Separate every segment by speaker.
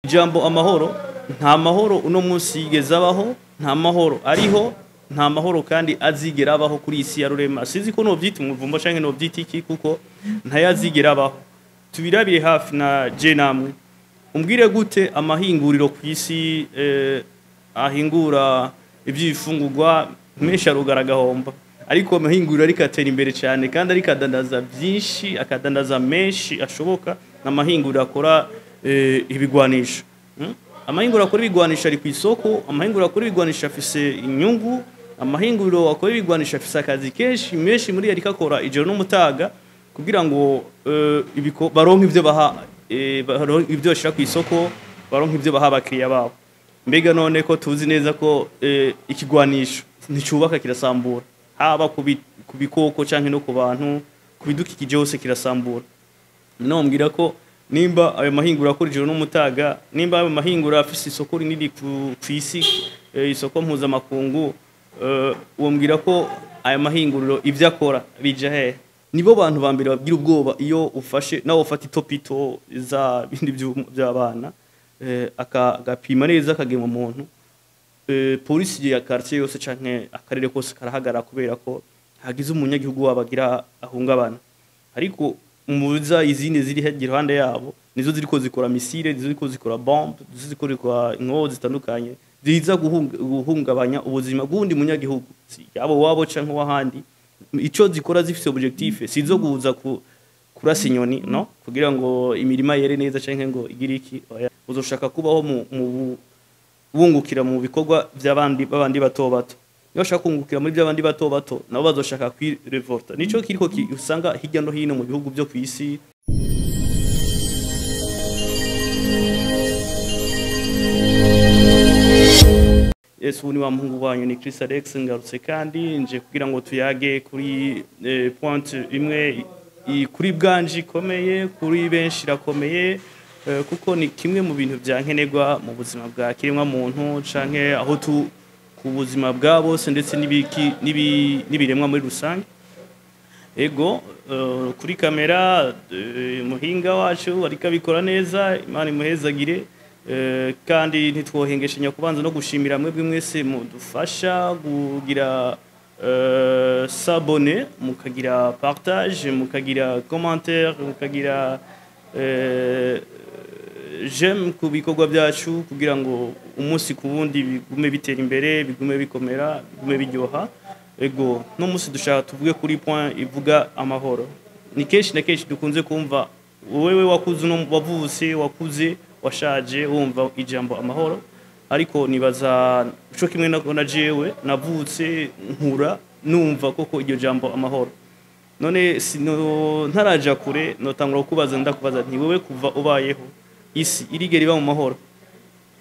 Speaker 1: Ijambo amahoro, nta mahoro uno munsi yigeze abaho, nta mahoro ariho, nta mahoro kandi azigera abaho kuri iyi si ya rurema. Sinzi ko novyita umuvumba canke novyita iki, kuko ntayazigera abaho. Tubirabire hafi na je namwe. Umbwire gute amahinguriro ku isi ahingura ivy'ibifungurwa menshi arugara agahomba, ariko amahinguriro ariko atera imbere cyane kandi ariko adandaza byinshi, akadandaza menshi ashoboka, n'amahinguriro akora ibigwanisho. Amahinguriro akora ibigwanisho ari ku isoko, amahinguriro akora ibigwanisho afise inyungu, amahinguriro akora ibigwanisho afise akazi kenshi menshi muri ariko akora ijoro n'umutaga kugira ngo baronke ivyo baha, baronke ivyo bashira ku isoko, baronke ivyo baha abakiriya babo. Mbega none ko tuzi neza ko ikigwanisho nticubaka, kirasambura, haba ku bikoko canke no ku bantu, ku bidukikije hose kirasambura. None ko nimba ayo mahinguriro akora ijoro n'umutaga, nimba ayo mahinguriro afise isoko rinini ku isi, isoko mpuzamakungu, wombwira ko ayo mahinguriro ivyo akora bija hehe? Nibo bantu ba mbere bagira ubwoba iyo ufashe nawe ufata itopito za bindi by'abana, agapima neza akagema umuntu, polisi ya quartier yose canke akarere kose karahagara kubera ko hagize umunyagihugu wabo agira ahungabana. Ariko muza izindi ziri hirya iruhande yabo nizo ziriko zikora missile, nizo ziriko zikora bombe, nizo ziriko zikora inkoho zitandukanye ziza guhungabanya ubuzima bw'undi munyagihugu, si yabo wabo canke w'ahandi. Ico zikora zifise objectif, sizo guza kurasa inyoni no kugira ngo imirima yere neza canke ngo igire iki. Oya, uzoshaka kubaho mu bungukira mu bikorwa by'abandi babandi bato bato. Niba bashaka kungukira muri by'abandi bato bato, nabo bazoshaka kwirevolta. Nico kiriko usanga hirya no hino mu bihugu byo kw'isi. Yesu ni wa muhungu wanyu, ni Chris Alex, ngarutse kandi nje kugira ngo tuyage kuri point imwe kuri bwanje ikomeye, kuri benshi irakomeye, kuko ni kimwe mu bintu bya nkenerwa mu buzima bwa kiremwa muntu canke aho tu ku buzima bwa bose ndetse n'ibiki n'ibiremwa muri rusange. Ego, kuri kamera muhinga wacu ariko abikora neza, Imana imuhezagire. Kandi ntitwohengeshanya kubanza no gushimira mwebwe mwese mudufasha kugira s'abonner, mukagira partage, mukagira commentaire, mukagira j'aime ku bikorwa byacu kugira ngo umunsi ku wundi bigume bitera imbere, bigume bikomera, bigume biryoha. Ego, no munsi dushaka tuvuge kuri point ivuga amahoro. Ni kenshi na kenshi dukunze kumva, wewe wakuze uno wavutse, wakuze, washaje wumva ijambo amahoro, ariko nibaza ico kimwe na jewe navutse nkura numva koko iryo jambo amahoro. None sino ntaraja kure, notangura kubaza, ndakubaza nti wewe kuva ubayeho isi irigera iba mu mahoro?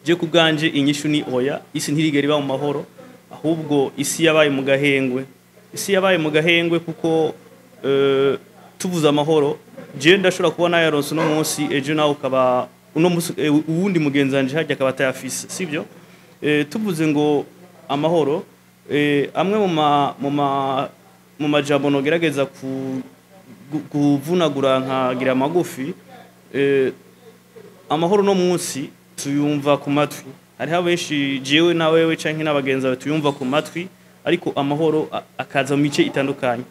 Speaker 1: Je ku bwanje inyishu ni oya, isi ntirigera iba mu mahoro, ahubwo isi yabaye mu gahengwe. Isi yabaye mu gahengwe kuko tuvuze amahoro, je ndashobora kuba nayaronse uno munsi, ejo nawe ukaba uno munsi, uwundi mugenzi wanje harya akaba atayafise, sivyo? Tuvuze ngo amahoro, amwe mu majambo nogerageza kuvunagura nkagira amagufi, amahoro no munsi tuyumva ku matwi. Hariho benshi jewe na wewe canke n'abagenzi bawe tuyumva ku matwi, ariko amahoro akaza mu mice itandukanye.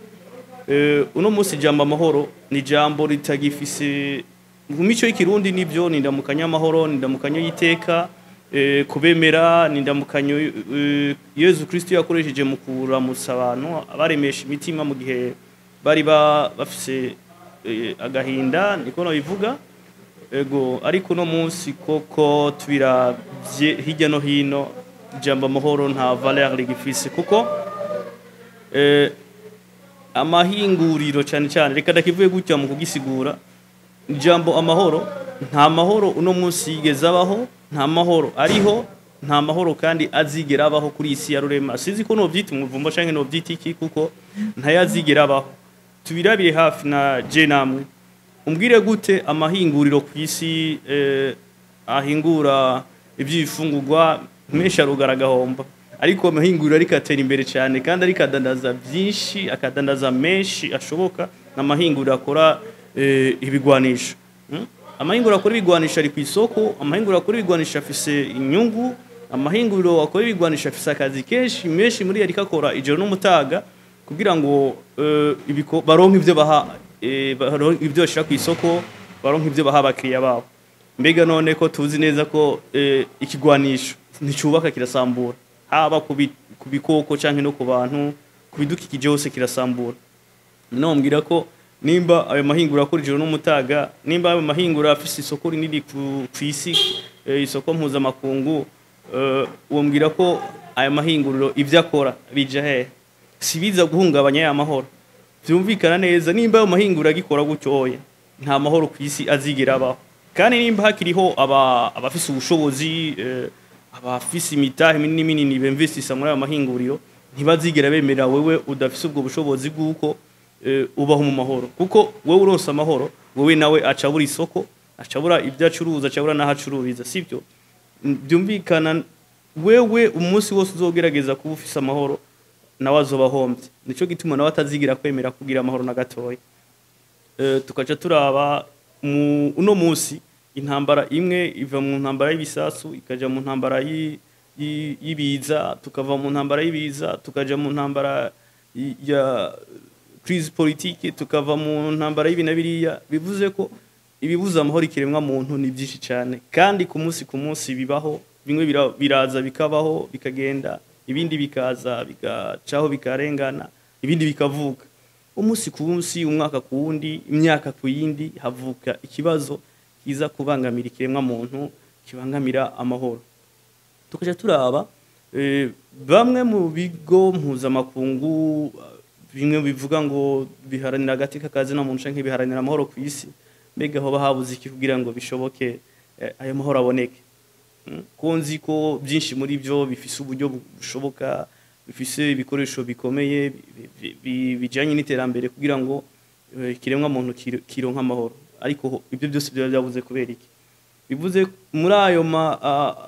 Speaker 1: Uno munsi ijambo amahoro ni ijambo ritagifise mu mico y'ikirundi. Nivyo, ni ndamukanyo amahoro, ni ndamukanyo y'iteka, kubemera, ni ndamukanyo Yezu Kristo yakoresheje mu kuramutsa abantu abaremesha imitima mu gihe bari bafise agahinda, niko nabivuga. Ego, ariko uno munsi koko tubiravye hirya no hino, ijambo amahoro nta valeur rigifise, kuko amahinguriro cyane cyane, reka ndakivuye gutya mu kugisigura, ijambo amahoro, nta mahoro uno munsi yigeze abaho, nta mahoro ariho, nta mahoro kandi azigera abaho kuri iyi si ya rurema. Sinzi ko novyita umuvumba canke novyita iki, kuko ntayazigera abaho. Tubirabire hafi na je namwe. Umbwire gute amahinguriro ku isi ahingura ivy'ibifungurwa menshi arugara agahomba, ariko amahinguriro ariko atera imbere cyane kandi ariko adandaza byinshi, akadandaza menshi ashoboka, n'amahinguriro akora ibigwanisho. Amahinguriro akora ibigwanisho ari ku isoko, amahinguriro akora ibigwanisho afise inyungu, amahinguriro akora ibigwanisho afise akazi kenshi menshi muri yariko akora ijoro n'umutaga kugira ngo baronke ivyo baha, baronke ivyo bashira ku isoko, baronke ivyo baha abakiriya babo. Mbega none ko tuzi neza ko ikigwanisho nticubaka, kirasambura, haba ku bikoko canke no ku bantu, ku bidukikije hose kirasambura. None ko nimba ayo mahinguriro akora ijoro n'umutaga, nimba ayo mahinguriro afise isoko rinini ku isi, isoko mpuzamakungu, wombwira ko ayo mahinguriro ivyo akora bija hehe? Si biza guhungabanya ya mahoro? Vyumvikana neza, nimba ayo mahinguriro agikora gutyo, oya, nta mahoro ku isi azigera abaho. Kandi nimba hakiriho abafise ubushobozi, abafise imitahe minini minini bemvestisa muri ayo mahinguriro, ntibazigera bemera wewe udafise ubwo bushobozi bw'uko ubaho mu mahoro, kuko wewe uronse amahoro, wewe nawe acabura isoko, acabura ibyo acuruza, acabura n'aho acururiza, sibyo? Byumvikana, wewe umunsi wose uzogerageza kuba ufise amahoro, nawe azoba ahombye. Nico gituma nawe atazigira kwemera kugira amahoro na gatoya. Tukaca turaba mu uno munsi, intambara imwe iva mu ntambara y'ibisasu ikaja mu ntambara y'ibiza, tukava mu ntambara y'ibiza tukaja mu ntambara ya crise politique, tukava mu ntambara y'ibi na biriya. Bivuze ko ibibuza amahoro ikiremwa muntu ni byinshi cyane, kandi ku munsi ku munsi bibaho. Bimwe biraza bikabaho bikagenda, ibindi bikaza bigacaho bikarengana, ibindi bikavuka. Umunsi ku munsi, umwaka ku wundi, imyaka ku yindi, havuka ikibazo kiza kubangamira ikiremwa muntu, kibangamira amahoro. Tukaja turaba bamwe mu bigo mpuzamakungu, bimwe bivuga ngo biharanira agateka kazi no muntu canke biharanira amahoro ku isi, mbega hoba habuze iki kugira ngo bishoboke, ayo mahoro aboneke? Ko nzi ko byinshi muri byo bifise uburyo bushoboka, bifise ibikoresho bikomeye bijanye n'iterambere kugira ngo ikiremwa muntu kironke amahoro, ariko ibyo byose byaba byabuze kubera iki? Bivuze muri ayo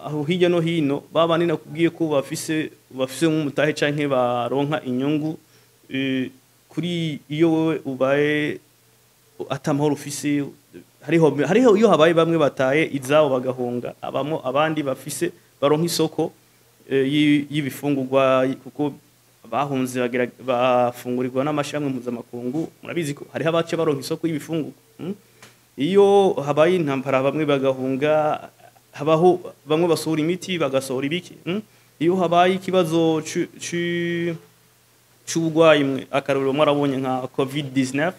Speaker 1: aho hirya no hino baba nakubwiye ko bafise nk'umutahe canke baronka inyungu, kuri iyo wewe ubaye atamahoro ufise. Hariho iyo habaye bamwe bataye izabo bagahunga, abamo abandi bafise baronka isoko y'ibifungurwa, kuko bahunze bafungurirwa n'amashami mpuzamakungu. Murabizi ko hariho abace baronka isoko y'ibifungurwa. Iyo habaye intambara bamwe bagahunga, habaho bamwe basohora imiti, bagasohora ibiki. Iyo habaye ikibazo c'uburwayi, mwe akarorero mwarabonye nka COVID-19.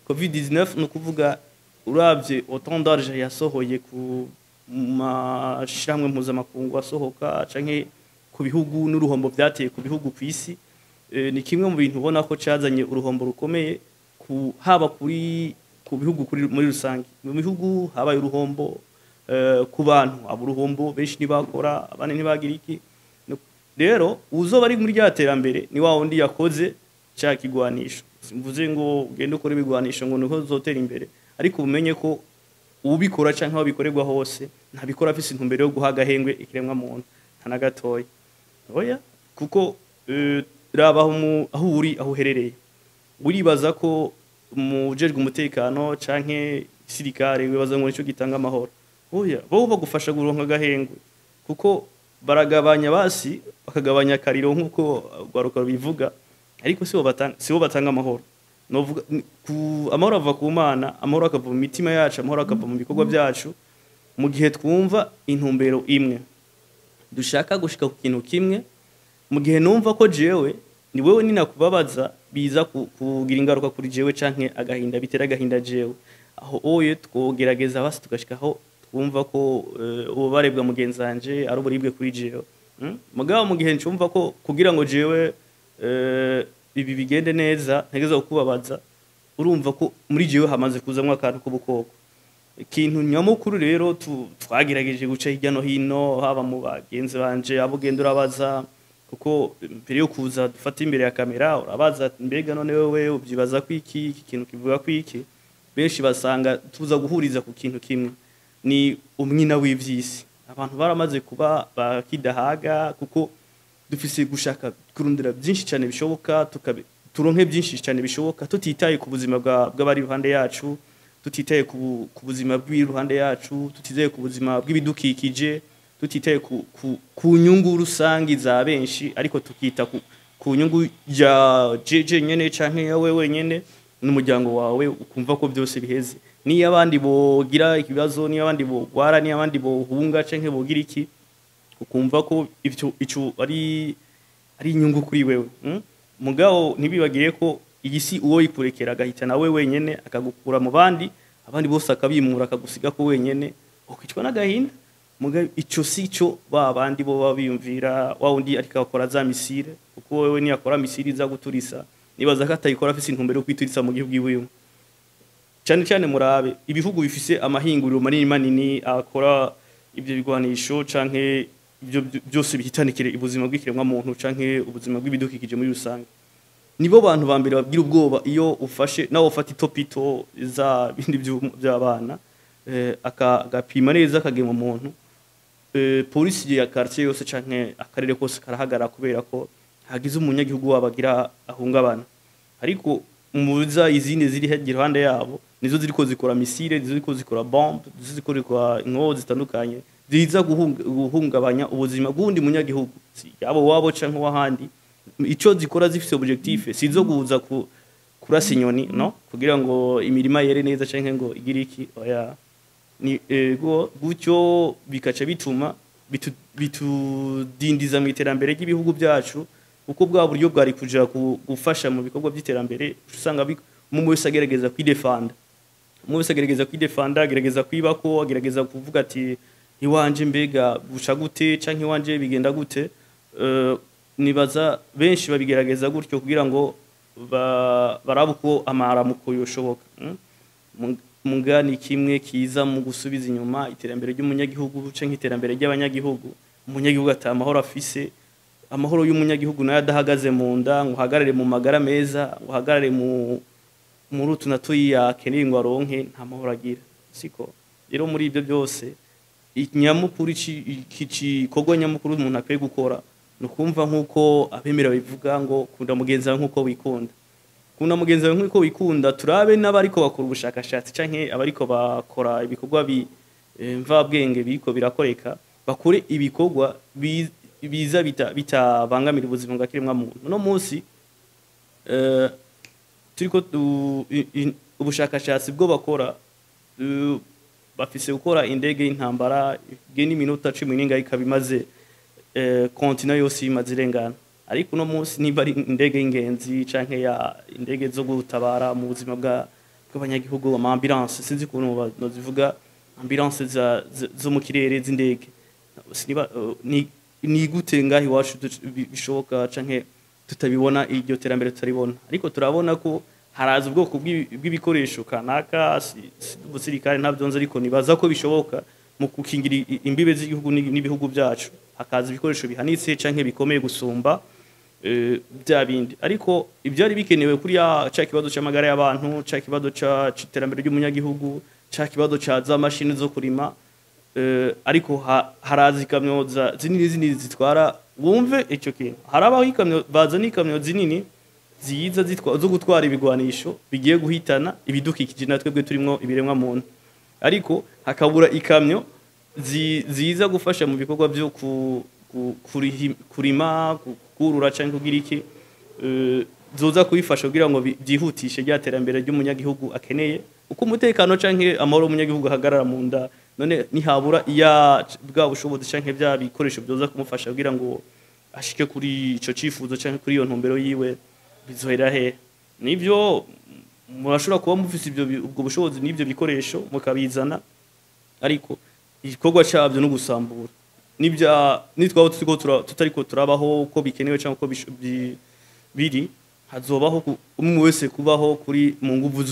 Speaker 1: COVID-19 ni ukuvuga uravye autant d'argent yasohoye ku mashirahamwe mpuzamakungu asohoka canke ku bihugu, n'uruhombo vyateye ku bihugu ku isi, ni kimwe mu bintu ubona ko cazanye uruhombo rukomeye ku haba kuri ku bihugu kuri muri rusange. Mu bihugu habaye uruhombo, ku bantu abo uruhombo, benshi ntibakora, abandi ntibagira iki. Rero uzoba ari muri rya terambere ni wa wundi yakoze ca kigwanisho. Simvuze ngo ugende ukore ibigwanisho ngo niho uzotera imbere, ariko umenye ko ubikora canke aho bikorerwa hose ntabikora afise intumbero yo guha agahengwe ikiremwa muntu, nta na gatoya, oya. Kuko raba aho uri, aho uherereye, uribaza ko mujejwe umutekano canke gisirikare, wibaza ngo nico gitanga amahoro? Oya, bo bagufasha guronka agahengwe, kuko baragabanya basi bakagabanya akariro nk'uko rwaruka bivuga, ariko sibo batanga amahoro. Novuga amahoro ava ku Mana, amahoro akava mu mitima yacu, amahoro akava mu bikorwa byacu. Mu gihe twumva intumbero imwe, dushaka gushika ku kintu kimwe, mu gihe numva ko jewe ni wewe ninakubabaza biza kugira ingaruka kuri jewe canke agahinda, bitera agahinda jewe, aho oye twogerageza basi tugashikaho twumva ko ububabare bwa mugenzi wanje ari uburibwe kuri jewe. Mugabo mu gihe ncumva ko kugira ngo jewe ibi bigende neza ntegeza kukubabaza, urumva ko muri jewe hamaze kuzamwo akantu k'ubukoko. Ikintu nyamukuru rero twagerageje guca hirya no hino, haba mu bagenzi banje, abo ugenda urabaza, kuko mbere yo kuza dufata imbere ya kamera urabaza, mbega none wewe ubyibaza ko iki kintu kivuga ko iki? Benshi basanga tuza guhuriza ku kintu kimwe, ni umwina w'ivyisi. Abantu baramaze kuba bakidahaga, kuko dufise gushaka kurundira byinshi cyane bishoboka, turonke byinshi cyane bishoboka, tutitaye ku buzima bw'abari iruhande yacu. Tutitaye ku buzima bw'iruhande yacu, tutitaye ku buzima bw'ibidukikije, tutitaye ku nyungu rusangi za benshi, ariko tukita ku nyungu ya jeje nyene canke ya wewe nyene n'umuryango wawe, ukumva ko byose biheze. Niyo abandi bogira ikibazo, niyo abandi bogwara, niyo abandi bohunga canke bogira iki, ukumva ko ivyo ico ari inyungu kuri wewe, Mugabo ntibibagire ko iyi si uwo yikurekera agahita nawe wenyene, akagukura mu bandi, abandi bose akabimura, akagusiga ko wenyene, ukicwa n'agahinda. Mugabo ico si cyo ba bandi bo baba biyumvira. Wa wundi ariko akora za missile, kuko wewe niyakora missile iza guturisa, nibaza ko atayikora afise intumbero yo kwiturisa mu gihugu iwiwe. Cyane cyane murabe ibihugu bifise amahinguriro manini manini akora ibyo bigwanisho canke ibyo byose bihitanikire ubuzima bw'ikiremwa muntu canke ubuzima bw'ibidukikije muri rusange, nibo bantu ba mbere babwira ubwoba. Iyo ufashe nawe ufata itopito za bindi by'abana, agapima neza akagema umuntu, polisi ya quartier yose canke akarere kose karahagarara, kubera ko hagize umunyagihugu wabo agira ahungabana. Ariko muza izindi ziri hirya iruhande yabo nizo ziriko zikora missile, nizo ziriko zikora bombe, nizo ziriko zikora inkoho zitandukanye ziza guhungabanya ubuzima bw'undi munyagihugu, si yabo wabo canke w'ahandi. Ico zikora zifise objectif si izo kuza kurasa inyoni no kugira ngo imirima yere neza canke ngo igire iki, oya. Ni ego gutyo bikaca bituma bitudindiza mu iterambere ry'ibihugu byacu, kuko bwa buryo bwari kuja gufasha mu bikorwa by'iterambere usanga umwe wese agerageza kwidefanda, umwe wese agerageza kwidefanda, agerageza kwibako, agerageza kuvuga ati iwanje mbega buca gute canke iwanje bigenda gute. Nibaza benshi babigerageza gutyo kugira ngo barabe uko amaramuko yoshoboka, Mugani kimwe kiza mu gusubiza inyuma iterambere ry'umunyagihugu canke iterambere ry'abanyagihugu, umunyagihugu ata amahoro afise. Amahoro y'umunyagihugu nayo adahagaze mu nda, ngo uhagarare mu magara meza, ngo uhagarare mu muri utu na turiya akeneye ngo aronke, nta mahoro agira, siko? Rero muri ibyo byose, inyamukuru, iki gikorwa nyamukuru umuntu akwiye gukora ni ukumva nk'uko abemera bivuga ngo kunda mugenzi wawe nk'uko wikunda, kunda mugenzi wawe nk'uko wikunda. Turabe n'abariko bakora ubushakashatsi canke abariko bakora ibikorwa mvabwenge biriko birakoreka, bakore ibikorwa biza bitabangamira ubuzima bwa kiremwa muntu. Uno munsi turiko ubushakashatsi bwo bakora, bafise gukora indege y'intambara igenda iminota 10 n'ingahe ikaba imaze continent yose imaze irengana. Ariko uno munsi niba ari indege y'ingenzi canke ya indege zo gutabara mu buzima bw'abanyagihugu, ama ambulance, sinzi ukuntu nozivuga, ambulance zo mu kirere z'indege, siniba, ni gute ngaho iwacu bishoboka canke tutabibona, iryo terambere tutaribona? Ariko turabona ko haraza ubwoko bw'ibikoresho kanaka, si ubusirikare ntabyo nzi, ariko nibaza ko bishoboka mu gukingira imbibe z'igihugu n'ibihugu byacu, hakaza ibikoresho bihanitse canke bikomeye gusumba bya bindi. Ariko ibyari bikenewe kuri ya ca kibazo c'amagara y'abantu, ca kibazo c'iterambere ry'umunyagihugu, ca kibazo ca za mashini zo kurima, ariko haraza ikamyo zinini zinini zitwara, wumve ico kintu, harabaho ikamyo, bazana ikamyo zinini ziza zo gutwara ibigwanisho bigiye guhitana ibidukikije na twebwe turimwo ibiremwa muntu, ariko hakabura ikamyo ziza gufasha mu bikorwa byo kurima, kurura canke kugira iki, zoza kubifasha kugira ngo byihutishe rya terambere ry'umunyagihugu akeneye. Uko umutekano canke amahoro y'umunyagihugu ahagarara mu nda, none nihabura iya bwa bushobozi canke bya bikoresho byoza kumufasha kugira ngo ashike kuri ico cifuzo canke kuri iyo ntumbero yiwe, bizohera he? Nivyo murashobora kuba mufise ibyo ubwo bushobozi n'ibyo bikoresho mukabizana, ariko igikorwa cyabyo no gusambura nibya nitwaba turiko tutariko turabaho uko bikenewe cyangwa uko biri, hazobaho umwe wese kubaho kuri mu nguvu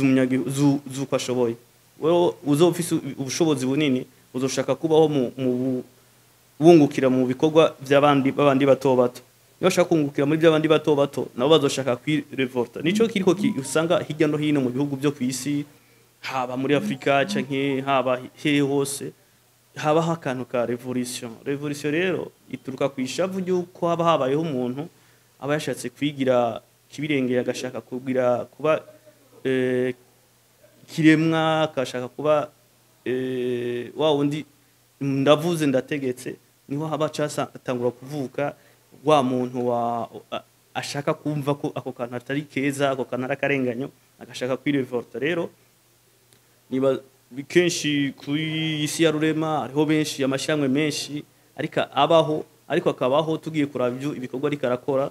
Speaker 1: z'uko ashoboye. Wewe uzoba ufise ubushobozi bunini, uzoshaka kubaho mu wungukira mu bikorwa by'abandi babandi bato bato. Niba bashaka kungukira muri by'abandi bato bato, nabo bazoshaka kwirevolta. Nico kiriko usanga hirya no hino mu bihugu byo kw'isi, haba muri Afrika canke haba hehe hose, habaho akantu ka revolution. Revolution rero ituruka ku ishavu ry'uko haba habayeho umuntu aba yashatse kwigira kibirengeye, agashaka kugira kuba ikiremwa, akashaka kuba wa wundi ndavuze ndategetse, niho haba catangura kuvuka wa muntu wa ashaka kumva ko ako kantu atari keza, ako kantu ari akarenganyo, agashaka kwirevolta. Rero niba kenshi kuri isi ya rurema hariho benshi, amashyirahamwe menshi ariko abaho, ariko akabaho tugiye kuraba ibyo ibikorwa ariko arakora,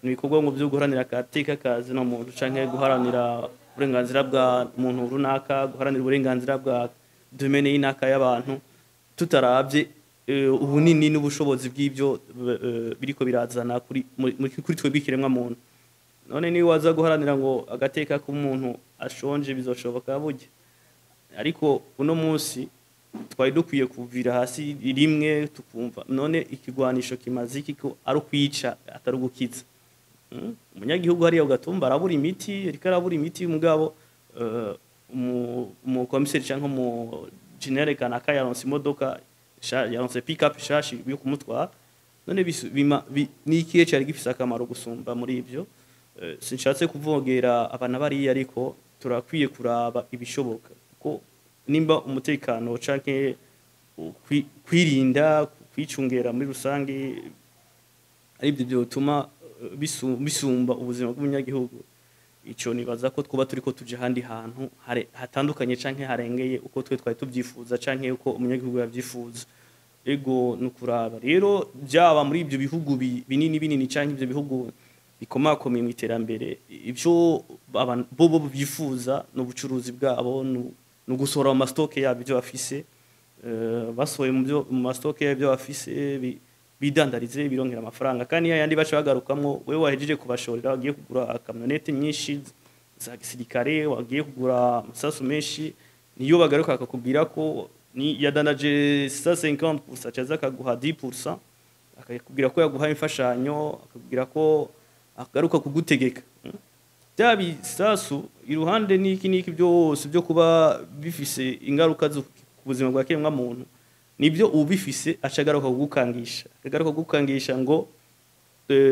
Speaker 1: ni ibikorwa ngo byo guharanira akateka kazi no muntu, canke guharanira uburenganzira bwa muntu runaka, guharanira uburenganzira bwa domaine y'inaka y'abantu, tutaravye ubunini n'ubushobozi bw'ibyo biriko birazana kuri twebwe ikiremwa muntu. None niba waza guharanira ngo agateka k'umuntu ashonje, bizoshoboka burya? Ariko uno munsi twari dukwiye kuvira hasi rimwe tukumva, none ikigwanisho kimaze iki ko ari ukwica atari ugukiza? Umunyagihugu hariya ugatumba arabura imiti, ariko arabura imiti, mugabo umukomiseri cyangwa umu général kanaka yaronse imodoka, yaronse pick up shashi yo kumutwara. None ni ikihe cyari gifise akamaro gusumba muri ivyo? Sinshatse kuvogera abana bariya, ariko turakwiye kuraba ibishoboka, kuko nimba umutekano canke kwirinda, kwicungera muri rusange ari ibyo byotuma bisumba ubuzima bw'umunyagihugu, ico nibaza ko twuba turiko tuja ahandi hantu hatandukanye canke harengeye uko twe twari tubyifuza canke uko umunyagihugu yavyifuza. Ego, nukuraba rero byaba muri ibyo bihugu binini binini canke ibyo bihugu bikomakomeye mu iterambere, ibyo bo byifuza ni ubucuruzi bwabo, ni ugusohora mu ma stocks yabo ibyo bafise. Basohoye mu ma stocks yabo ibyo bafise, bidandarize, birongera amafaranga. Kandi ya yandi baca bagarukamwo, wewe wahejeje kubashorera, wagiye kugura kamyonete nyinshi za gisirikare, wagiye kugura amasasu menshi, niyo bagaruka bakakubwira ko ni yadanaje 150%, acaza akaguha 10%, akakubwira ko yaguhaye imfashanyo, akakubwira ko agaruka kugutegeka. Bya bisasu iruhande n'iki n'iki byose byo kuba bifise ingaruka ku buzima bwa kiremwa muntu, nibyo ubifise aca agaruka kugukangisha, akagaruka kugukangisha ngo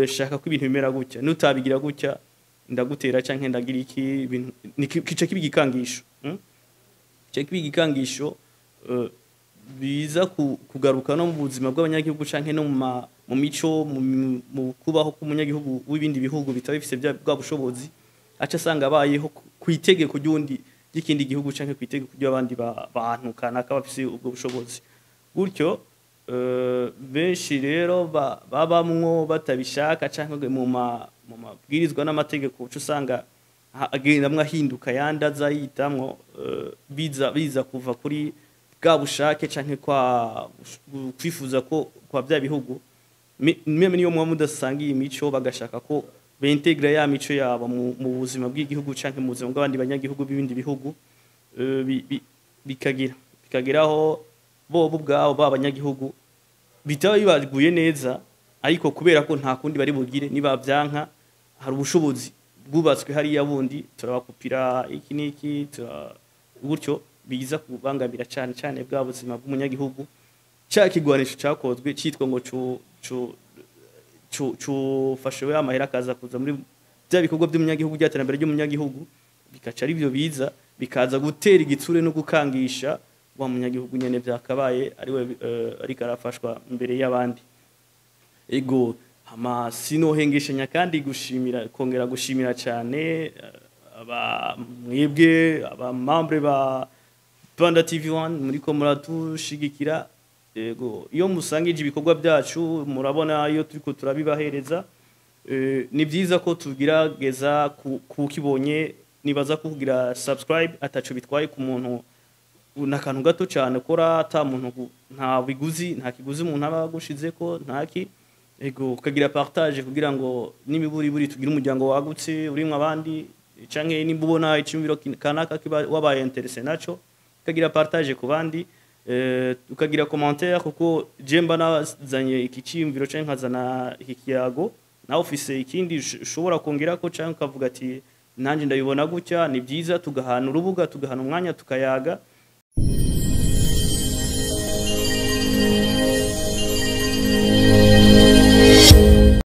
Speaker 1: shaka ko ibintu bimera gutya, nutabigira gutya ndagutera canke ndagira iki. Ibintu kica kiba igikangisho, Kica kiba igikangisho, biza kugaruka no mu buzima bw'abanyagihugu canke no mu mico, mu kubaho k'umunyagihugu w'ibindi bihugu bitaba bifise bwa bushobozi, aca asanga abayeho ku itegeko ry'undi ry'ikindi gihugu canke ku itegeko ry'abandi bantu kanaka bafise ubwo bushobozi. Gutyo benshi rero babamwo batabishaka canke mu mabwirizwa n'amategeko, uca usanga agendamwo ahinduka yandi aza yitamwo, biza kuva kuri bwa bushake canke kwa kwifuza ko kwa bya bihugu même niyo muba mudasangiye imico, bagashaka ko bintegra ya mico yabo mu buzima bw'igihugu canke mu buzima bw'abandi banyagihugu b'ibindi bihugu, bikageraho bo ubwabo ba banyagihugu bitaba bibaguye neza, ariko kubera ko nta kundi bari bugire, niba byanka hari ubushobozi bwubatswe hariya bundi turabakupira iki n'iki gutyo, biza kubangamira cyane cyane bwa buzima bw'umunyagihugu. Cya kigwanisho cyakozwe cyitwa ngo cu cufashe we amahera akaza kuza muri bya bikorwa by'umunyagihugu, by'iterambere ry'umunyagihugu, bikaca ari byo biza bikaza gutera igitsure no gukangisha wa munyagihugu nyene byakabaye ari we ariko arafashwa mbere y'abandi. Ego, hama sinohengeshanya kandi gushimira, kongera gushimira cyane aba mwebwe aba membres ba Rwanda TV1 muriko muratushigikira. Ego, iyo musangije ibikorwa byacu, murabona iyo turiko turabibahereza, ni byiza ko tugerageza kukibonye. Nibaza ko kugira subscribe ataco bitwaye ku muntu, n'akantu gato cyane ukora, ata muntu nta biguzi, nta kiguzi umuntu aba agushizeko, ntaki. Ego, ukagira partage kugira ngo n'imiburiburi tugire umuryango wagutse urimwo abandi, canke nimba ubona iciyumviro kanaka kiba wabaye intéressé naco, ukagira partage ku bandi, ukagira commentaire, kuko je mba nazanye iki ciyumviro canke nkazana iki kiyago, nawe ufise ikindi ushobora kongerako canke ukavuga ati nanjye ndabibona gutya. Ni byiza tugahana urubuga, tugahana umwanya, tukayaga.